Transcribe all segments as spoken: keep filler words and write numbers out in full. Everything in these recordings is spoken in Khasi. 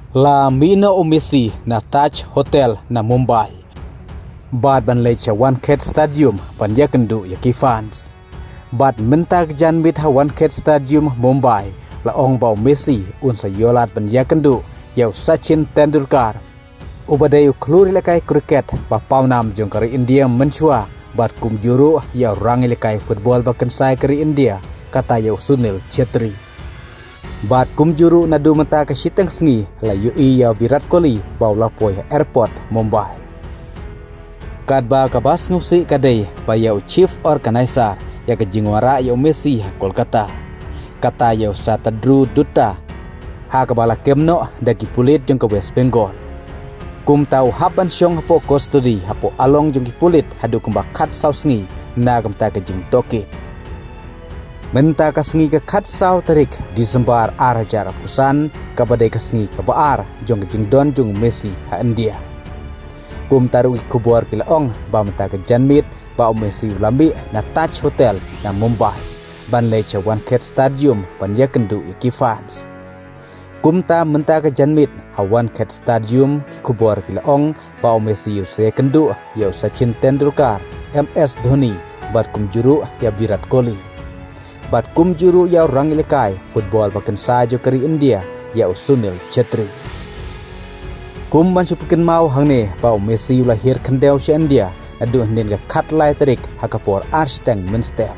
La mih noh u Messi na Taj Hotel na Mumbai, bad ban leit sha Wankhede Stadium ban ïakynduh ïa ki fans. Bad mynta ka janmiet ha Wankhede Stadium, Mumbai, la ong ba u Messi un sa ïoh lad ban ïakynduh ïa u Sachin Tendulkar, uba dei u khlur ïalehkai cricket ba pawnam jong ka ri India mynshuwa, bad kumjuh ruh ïa u rangïalehkai football ba kynsai ka ri India, kata ïa u Sunil Chhetri. Bad kumjuh ruh naduh mynta ka shiteng sngi la ïohi ïa u Virat Kohli ba u la poi ha airport Mumbai. Katba kaba sngewsih ka dei ba ïa u chief organizer ïa ka jingwanrah ïa u Messi ha Kolkata, kata ïa u Satadru Dutta, ha kaba la kem noh da ki pulit jong ka West Bengal. Kumta u hap ban shong hapoh custody hapoh along jong ki pulit haduh kumba khatsaw sngi na ka bynta ka jingtohkit. Mynta ka sngi ka khatsaw tarik Disembar ar hajar arphew san, kaba dei ka sngi kaba ar jong ka jingdon jong u Messi ha India. Kumta ruh ki khubor ki la ong ba mynta ka janmiet ba u Messi u la mih na Taj Hotel na Mumbai ban leit sha Wankhede Stadium ban ïakynduh ïa ki fans. Kumta mynta ka janmiet ha Wankhede Stadium ki khubor ki la ong ba u Messi u sa ïakynduh ïa u Sachin Tendulkar, M S Dhoni, bad kumjuh ruh ïa u Virat Kohli, bad kumjuh ruh ïa u rangïalehkai football ba kynsai jong ka ri India, ïa u Sunil Chhetri. Kum ban shu pynkynmaw hangne ba u Messi u la hiar khyndew sha India naduh hynnin ka khatlai tarik ha ka por ar shiteng mynstep,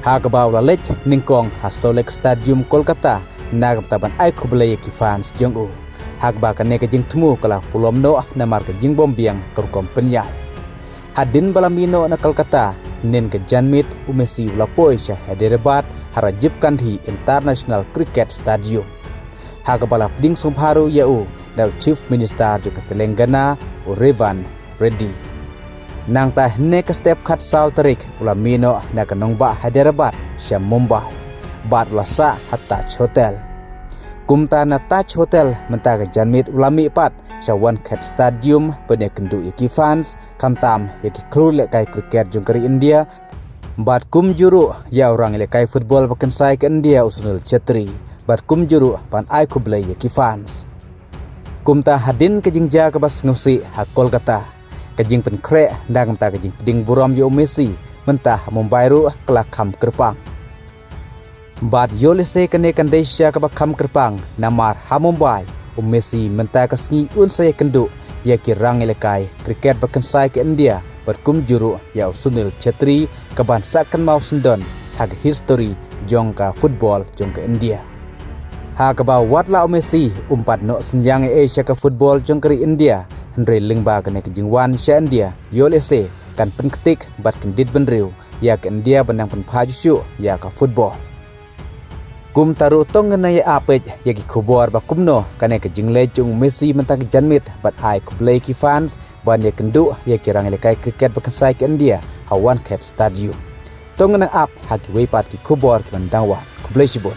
ha kaba u la leit nyngkong ha Salt Lake Stadium, Kolkata, na ka bynta ban ai khublei ïa ki fans jong u, ha kaba kane ka jingthmu ka la pulom noh namar ka jingbym biang ka rukom pynïaid. Hadien ba la mih noh na Kolkata hynnin ka janmiet, u Messi u la poi sha Hyderabad ha Rajiv Gandhi International Cricket Stadium, ha kaba la pdiang sngewbha ruh ïa u da u Chief Minister jong ka Telangana, u Revanth Reddy. Nangta hynne ka step khatsaw tarik u la mih noh na ka nongbah Hyderabad sha Mumbai, bad u la sah ha Taj Hotel. Kumta na Taj Hotel mynta ka janmiet u la mih pat sha Wankhede Stadium ban ïakynduh ïa ki fans, khamtam ïa ki khlur ïalehkai cricket jong ka ri India, bad kumjuh ruh ïa u rangïalehkai football ba kynsai ka India u Sunil Chhetri, bad kumjuh ruh ban ai khublei ïa ki fans. Kumta hadien ka jingjia kaba sngewsih ha Kolkata, ka jingpynkhreh na ka bynta ka jingpdiang burom ïa u Messi mynta ha Mumbai ruh ka la kham kyrpang. Bad ïoh lehse kane kan dei shisha kaba kham kyrpang namar ha Mumbai u Messi mynta ka sngi un sa ïakynduh ïa ki rangïalehkai cricket ba kynsai ka India, bad kumjuh ruh ïa u Sunil Chhetri, kaban sa kynmaw syndon ha ka history jong ka football jong ka India. Ha kaba wat la u Messi um pat noh synñiang ei ei sha ka football jong ka ri India, hynrei lyngba kane ka jingwan sha India, ïoh lehse kan pynktik bad kyndit bynriew ïa ka India ban nang pynphai shuh shuh ïa ka football. Kumta ruh to ngin nang ïa ap ïa ki khubor ba kumno kane ka jingleit jong u Messi mynta ka janmiet ban ai khublei ki fans ban ïakynduh ïa ki rangïalehkai cricket ba kynsai ka India ha Wankhede Stadium. To ngin nang ap ha kiwei pat ki khubor kiban dang wan. Khublei shibun.